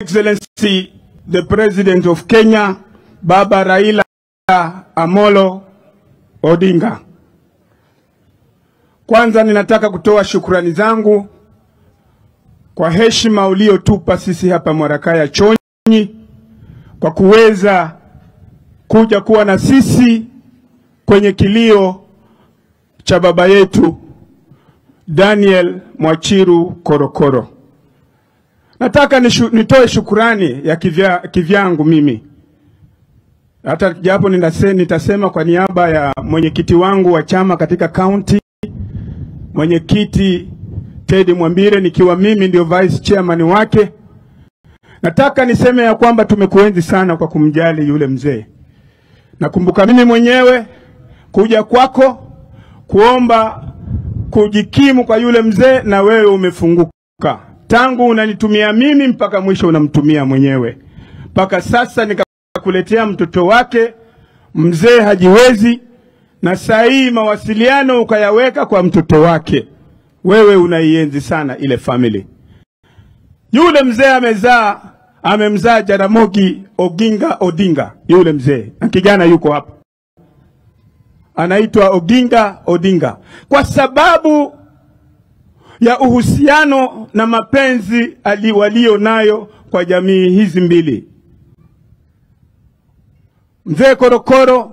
Excellency the President of Kenya, Baba Raila Amolo Odinga. Kwanza ninataka kutoa shukrani zangu kwa heshima uliotupa sisi hapa Mwarakaya Chonyi kwa kuweza kuja kuwa na sisi kwenye kilio cha baba yetu Daniel Mwachiru Korokoro. Nataka nitoe shukrani ya kivyangu mimi. Hata japo nitasema kwa niaba ya mwenyekiti wangu wa chama katika county, mwenyekiti Teddy Mwambire, nikiwa mimi ndio vice chairman wake. Nataka niseme ya kwamba tumekuenzi sana kwa kumjali yule mzee. Nakumbuka mimi mwenyewe kuja kwako kuomba kujikimu kwa yule mzee, na wewe umefunguka. Tangu unanitumia mimi mpaka mwisho unamtumia mwenyewe. Mpaka sasa nikakuletea mtoto wake, mzee hajiwezi, na sahi mawasiliano ukayaweka kwa mtoto wake. Wewe unaienzi sana ile family. Yule mzee amemzaa Jaramogi Oginga Odinga, yule mzee. Na kijana yuko hapa. Anaitwa Oginga Odinga. Kwa sababu ya uhusiano na mapenzi walio nayo kwa jamii hizi mbili. Mzee Korokoro,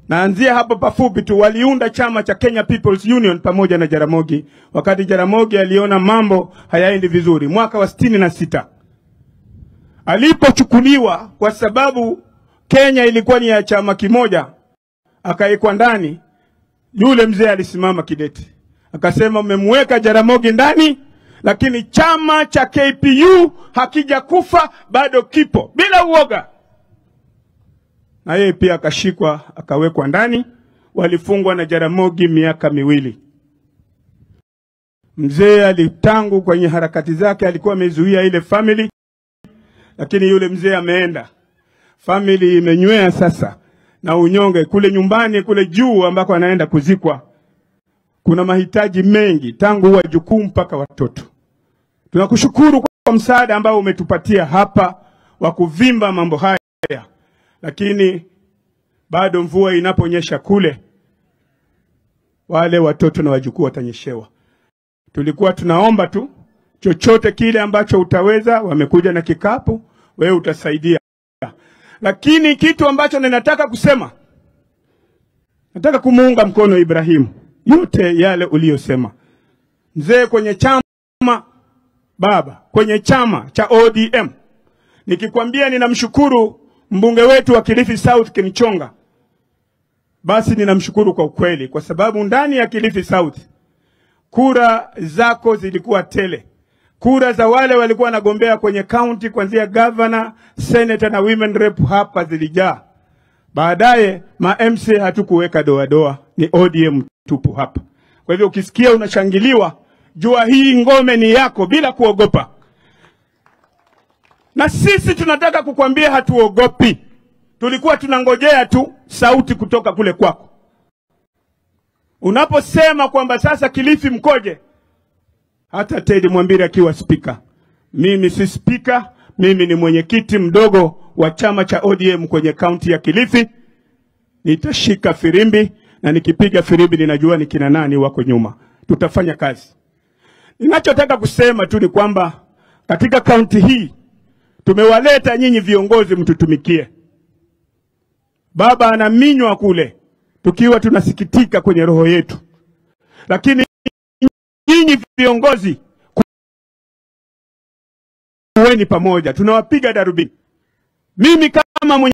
naanzia hapo pafupi tu, waliunda chama cha Kenya People's Union pamoja na Jaramogi. Wakati Jaramogi aliona mambo hayaendi vizuri mwaka wa 66, alipochukuliwa kwa sababu Kenya ilikuwa ni ya chama kimoja, akaekwa ndani. Yule mzee alisimama kidete, akasema mmemweka Jaramogi ndani, lakini chama cha KPU hakijakufa, bado kipo, bila uoga. Na yeye pia akashikwa akawekwa ndani. Walifungwa na Jaramogi miaka 2. Mzee alitangu kwenye harakati zake alikuwa amezuia ile family, lakini yule mzee ameenda. Family imenywea sasa na unyonge kule nyumbani kule juu ambako anaenda kuzikwa. Kuna mahitaji mengi tangu wajukuu mpaka watoto. Tunakushukuru kwa msaada ambao umetupatia hapa wa kuvimba mambo haya. Lakini bado mvua inaponyesha kule, wale watoto na wajukuu watanyeshewa. Tulikuwa tunaomba tu chochote kile ambacho utaweza, wamekuja na kikapu, wewe utasaidia. Lakini kitu ambacho ninataka kusema, nataka kumuunga mkono Ibrahim. Yote yale uliyosema. Mzee kwenye chama, baba, kwenye chama cha ODM. Nikikwambia ninamshukuru mbunge wetu wa Kilifi South Kimchonga, basi ninamshukuru kwa ukweli, kwa sababu ndani ya Kilifi South kura zako zilikuwa tele. Kura za wale walikuwa wanagombea kwenye county kuanzia governor, senator na women rep hapa zilijaa. Baadaye ma MC hatukuweka doa doa, ni ODM tupu hapa. Kwa hivyo ukisikia unashangiliwa, jua hii ngome ni yako bila kuogopa. Na sisi tunataka kukwambia hatuogopi. Tulikuwa tunangojea tu sauti kutoka kule kwako. Unaposema kwamba sasa Kilifi mkoje, hata Teddy Mwambire akiwa speaker, mimi si speaker, mimi ni mwenyekiti mdogo wa chama cha ODM kwenye county ya Kilifi. Nitashika firimbi, na nikipiga firimbi ninajua ni kina nani wako nyuma. Tutafanya kazi. Ninachotaka kusema tu ni kwamba katika county hii tumewaleta nyinyi viongozi mtutumikie. Baba anaminywa kule, tukiwa tunasikitika kwenye roho yetu. Lakini nyinyi viongozi kuweni pamoja, tunawapiga darubini. Mimi kama